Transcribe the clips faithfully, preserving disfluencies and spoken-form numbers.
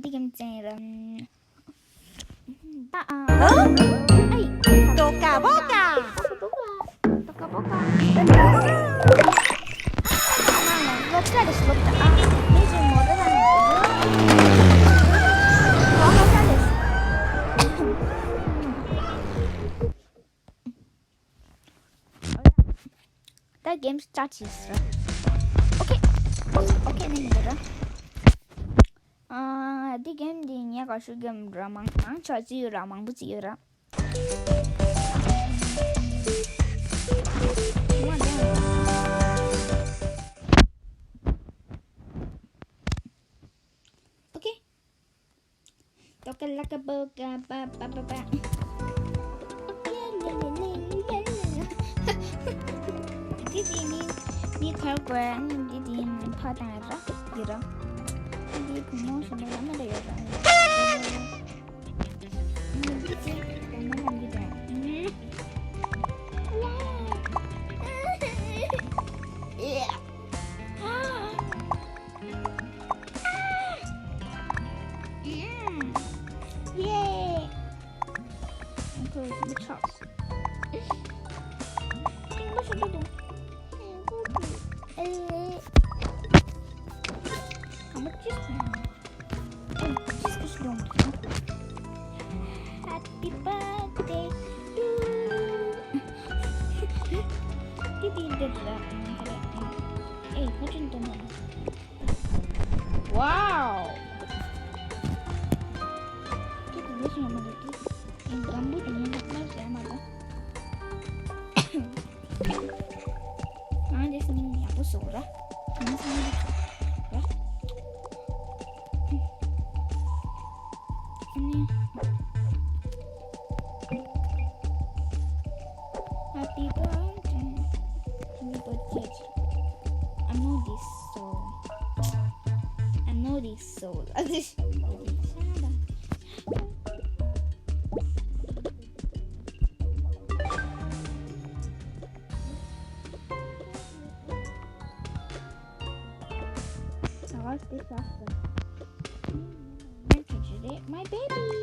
འདི་གམ་ཙན་ར། ཨ་ཨ། ཨ་ཨ། ཨ་ཡི། ཏོ་ཀ་བོ་ཀ། ཏོ་ཀ་བོ་ཀ། ཏོ་ཀ་བོ་ཀ། སློབ་གྲྭ་རེད་སློབ་གྲྭ། ཨ། མི་ཚོས་མོ་ཊ་དང་། སློབ་གྲྭ་རེད། ད་གེམ་སི་ཊར་ཊི་བྱེད་ཟེར། ཨོ་ཁེ། ཨོ་ཁེ་ནས་ཡིན་ར། ཨ། འདི་གེམ་འདི་ངས་ག་ཤུ་གེམ་ར་མང་མང་ཆ་ཅི་ཡོད་ར་མང་པོ་ཅི་ཡོད་ར། ཨོ་ཁེ། ཏོ་ཀ་ལ་ཀ་བོ་ཀ་པ་པ་པ་པ། ལེ་ལེ་ལེ་ལེ་ལེ་ལེ། འདི་འདི་ནི་ནི་ཁར་གོ་ཡ་ནི་འདི་འདི་ནི་ཕ་དང་ར་ཡི་ར། འདི་བུ་མོ་ཞིག་ནི་ར་མ་འདྲ་ཡོད་ར། འདི་འདི་ར་མ་ལ་འདི་འདྲ། ཡེ། ཨ། ཨ། ཡེ། I'm going to the top. What should I do? How much is that? Oh, just, just don't. Happy birthday to you. Did you get that? Hey, what you doing? Wow! Get the vision of the gambling and the class, Yamada. ང་འདི་སྙིང་ཡག་པོ་བཟོ་ར། ང་སྙིང་ར། ཨ་ནི། Happy birthday. Happy birthday. I know this song. I know this song. My baby.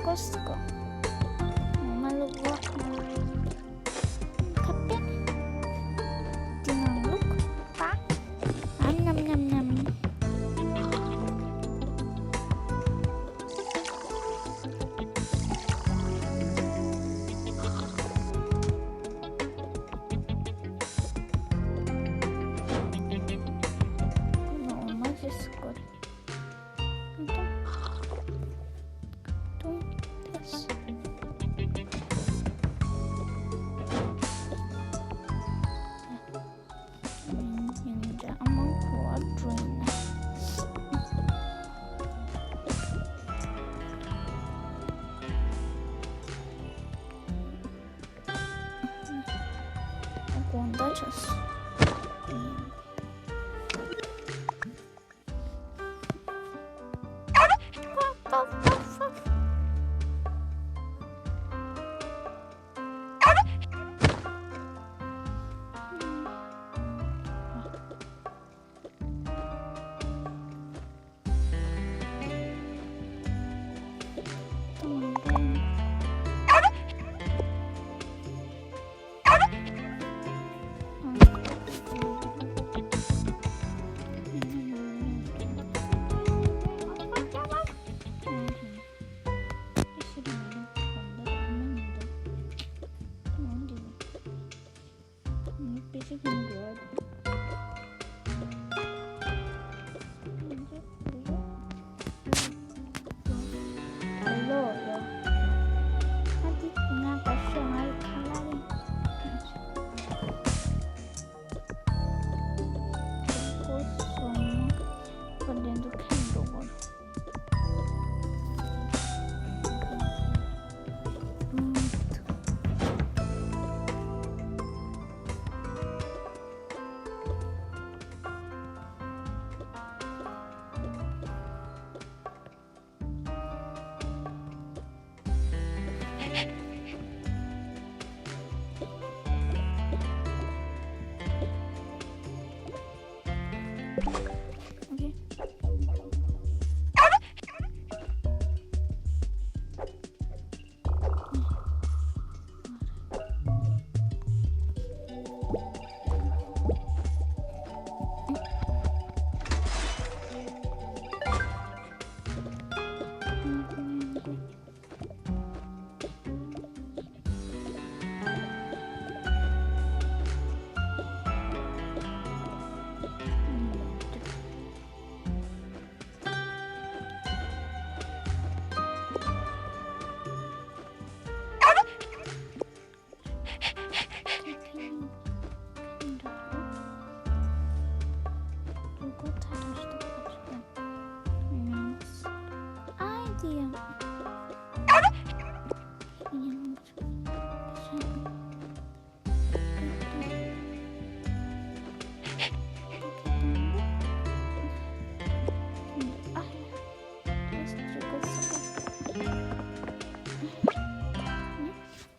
Let's go. ངོ་མ་བླུག་གོ། ཁ་པེ། འདི་ནང་བླུག་པ། ཨ་ཉམ་ཉམ་ཉམ། ངོ་མ་ཅིག་སྐོར། དགོང་དག་ཆགས་སོང་།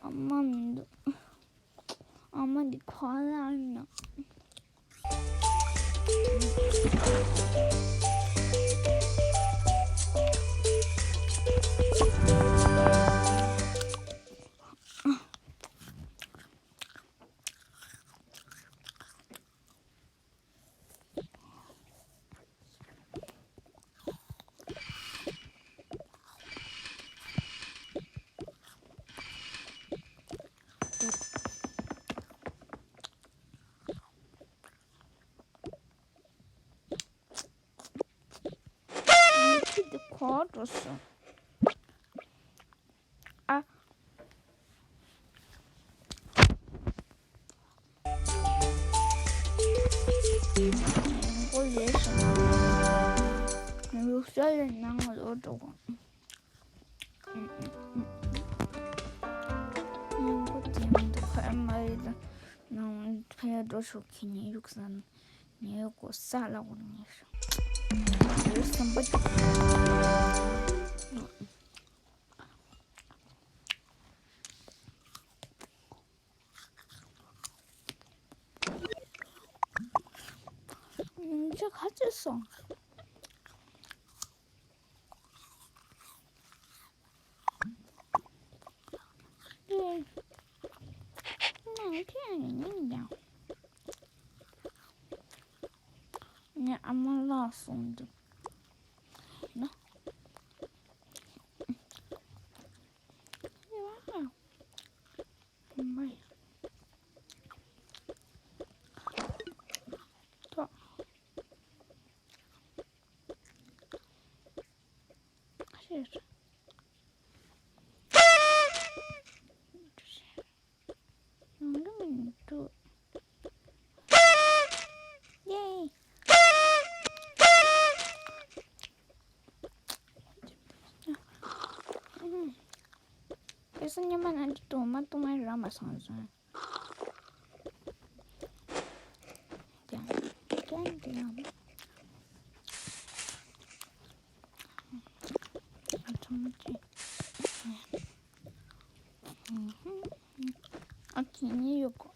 ཨ་མ་མི་འདུག་ཨ་མ་འདི་ག་ལ་ཡིན་ན། ཁྱི་འདི་ག་པར་འགྲོ་སོང་། ཨ། མགོ་ལས་སོང་། ལུག་ཤ་ལས་ནང་ལོག་འགྲོ་གོ། མགོ་དེ་མི་འདུག་ཁ་མ་རེད་ལ། ནང་ཕ་ཡ་འགྲོ་ཤོག་ཁྱི་ནི་ཡུག་ས་ནས་གོ་ས་ལ་འོ་ནས་ཤོག་ཡུག་སམ་པ། ཁྱོད་ག་ཚོད་སོང་། ཁྱེད་ཡང་ཡིན་ཡང་། ངའི་ཨ་མ་ལགས་སོང་འདུག་ན། ཡེ་བ། ཨ་མ་ཡ། ཐོག་ཤེས། ཡོང་གི་མི་འདུག་ཡེ། ཨུམ། དེ་སང་ཉི་མ་ན་འདི་དུ་མ་དུ་མ་ར་མ་སོང་སོང་། ཀྱང་ཀྱང་དེ་ཡང་། ཨ་ཚང་མ་ཅི། ཨ་ཁྱེད་གཉིས་ཡོད་གོ།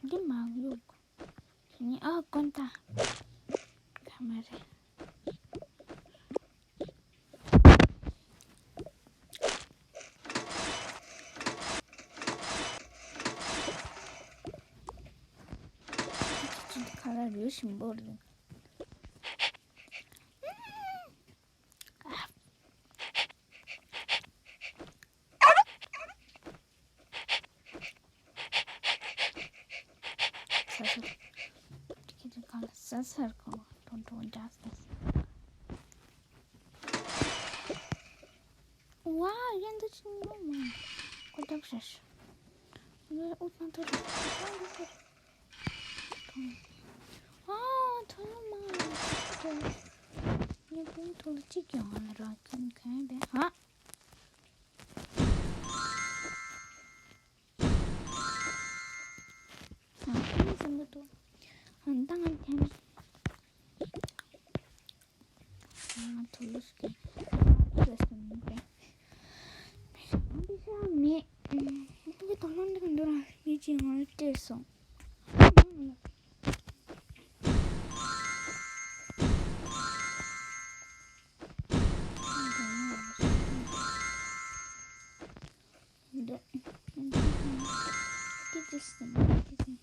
འདི་མ་ཡོད་གོ། ཁྱེད་གཉིས་ཨ་ཀོན་ཏ། ག་མ་རེད། ཁ་ལ་རུལ་ཞིམ་པོ་རེད། ས་སར། ཁྱེད་ཀྱི་གང་ལ་ས་སར་གོ་ཏོང་ཏོང་འདྲ་ས། ཝའོ། ཡན་དུ་ཅི་མོ་མ། ཀོ་ཏབ་ཤ་ཤ། ངའི་ཨུ་ཚང་ཐུར། ཨ་ཐུར་མ། ངའི་ཀུན་ཐུར་གཅིག་ཀྱང་ར་ཅན་གན་བེ་ཧ། ཨ་ཁྱེད་ཟིན་གི་འདུག་ཨ་ད་ང་འཐེན། ང་ཐུག་ལུགས་ཀྱི་ཐུག་ལུགས་ཀྱི་མི་པས། མི་ཤ་མི་ཤ་མེད། ཁོ་གི་དོ་སྣང་འདི་ག་འདུག་ར་མི་གཅིག་ང་ལ་སྤྲད་སོང་། འདི། འདི་ཅི་ཟིན། འདི་ཅི་ཟིན།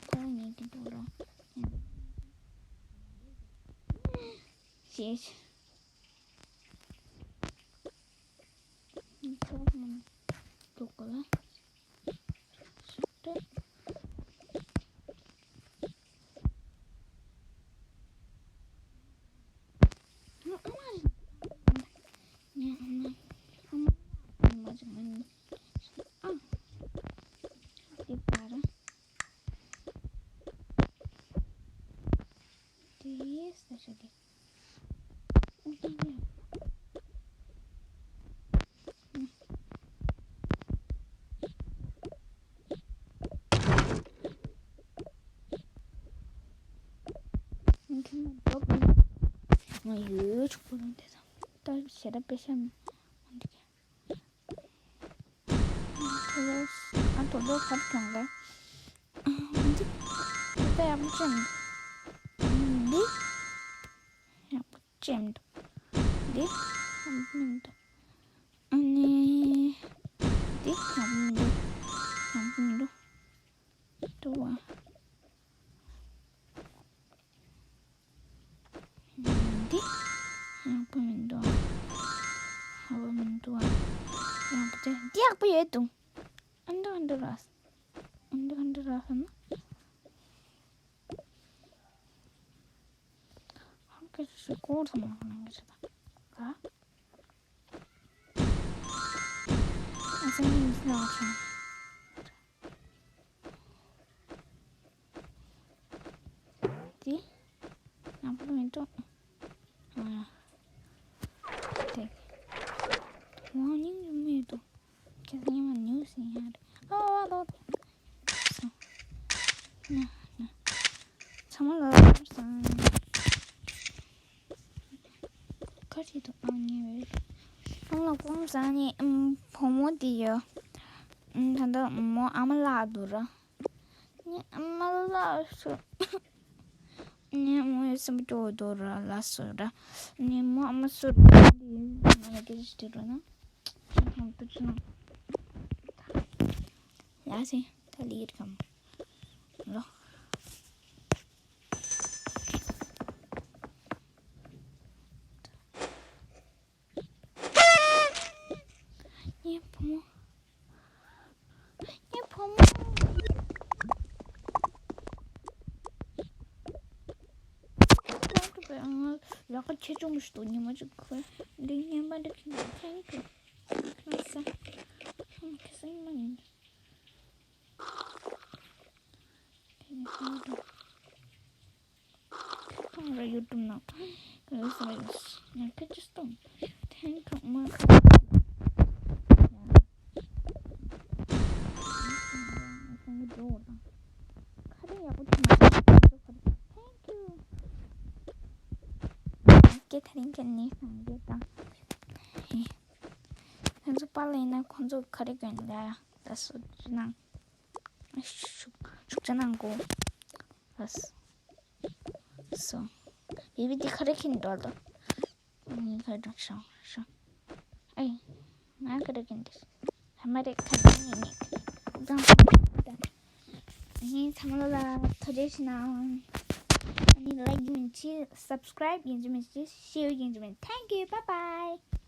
ཁོ་ངེད་ཀྱི་འགྲོ་ར། ཞེས། ཁོ་ང་འགྲོ་གོ་ལ། ཞིག་ཏུ། ཨ་མ་རེད། ངའི་ཨ་མ། ཨ་མ། ཨ་མ་ཅིག་མ་ནི། ཨ། འདི་པར། དེ་ས་ཆ་དེ། ཨ་ཅག་ཡ། ང་ཡོད་ཆོག་པོ་རང་དེ་དང་། ད་ཞེ་ད་པེ་ཤ་མི་འདུག་ཨ་དོ་དོ་ཁབ་གྱོང་ག་འདི། འདི་ད་ཡག་པོ་ཅན་འདི། ཡག་པོ་ཅན་འདུག་འདི་ཡག་པོ་མི་འདུག་ཨ་ནི། འདི་ཡག་པོ་མི་འདུག་ཡག་པོ་མི་འདུག་འདུག་བ། འདི་ཡག་པོ་མི་འདུག་ཡག་པོ་མི་འདུག་ཡག་པོ་ཅན་འདི་ཡག་པོ་ཡོད་འདུག་ཨ་འདུག་ཨ་འདུག་ར། ཨ་འདུག་ཨ་འདུག་ར་ཧ་ན། ཧ་ཀ་ཞིག་སྐོར་ཐུབ་མ་གནང་གི་རེད་ད། ག་སེམས་ནས་མི་སླ་བ་བྱུང་། དེ། ནག་པོ་མི་འདུག་ཨ། དེ། ཝང་ཉིང་ཉིང་མི་འདུག་ཁྱེད་ཚོ་ཉི་མ་ཉུག་ཟིན་ཡ་རེད། ཨ་ཨ་ལོ། ཚང་མ་ལ་སང་། ཁ་ཆེ་དུ་ཨང་ཉེ་བས། ཨང་ལ་ཀོང་ཟ་ནི་ཨམ་བུ་མོ་དེ་ཡོད། ཨམ་ད་ལྟ་མོ་ཨ་མ་ལགས་འདུག་ར། ནི་ཨ་མ་ལགས་སུ། ནི་མོ་ཡོད་སེམས་པ་སྐྱོ་བོ་འདུག་ར་ལགས་སུ་ར། ནི་མོ་ཨ་མ་སུ་ར་འདི་ཡོད་ང་ལ་སྐད་ཆ་དྲིས་རོགས་གནང་། ཁྱེད་ཚང་ཐུགས་རྗེ་གནང་། ལགས་སེ་ད་ལི་ཡིར་ཁམ་ལོ། ངའི་བུ་མོ། ངའི་བུ་མོ། ཁོང་ཁྲོ་བའི་ང་ལག་ཁ་ཆེ་ཆུང་ཞིག་འདུག་ཉི་མ་གཅིག་ཁོས་འདི་ངན་པ་འདྲ་ཁྱེར་འདུག་ཐེང་ཀྱུ། ཁ་ས་ཁྱོད་ཁ་སང་མ་ཡིན། དེ་ནས་ཁོང་ཁྲོ། ཁོང་ར་ཡུ་ཊུབ་ནང་། ཡོད་ས་ཡོད། ཡང་ཁ་ཅིག་སྟོང་། ཐེན་ཁྲོག་མ་ཁ། ཁ་རེ་ཡག་པོ་ཐུག་མ་སོང་། Thank you། སྐད་ཐ་རིང་ཁན་ནི་སང་གེ་དང་། ཁོང་ཚོ་པཱ་ལགས་ཡིན་ན་ཁོང་ཚོ་ག་རེ་གོན་ལ་ཡ་ད་སོ་ཅི་ནང་། ཤུགས་ཤུགས་ཆེ་གནང་གོ། ལགས་སོ། བི་བི་འདི་ག་རེ་ཁྱེར་འགྲོ་ལོ། ངས་ག་རེ་ཤོང་ཤོང་། ཨེ། ང་ག་རེ་ཁྱེར་འདི། ཧ་མ་རེ་ཁ་ནས་ངས་ངས་གང་ད། ངས་ཚང་མ་ལ་ཐུགས་རྗེ་ཆེ་གནང་། ཨ་ནི་ལའིཀ་ཡིན་ཅི་སབ་སི་ཀ་རའིབ་ཡིན་ཅི་མིན་ཅི་ཤེར་ཡིན་ཅི་མིན། Thank you. Bye bye.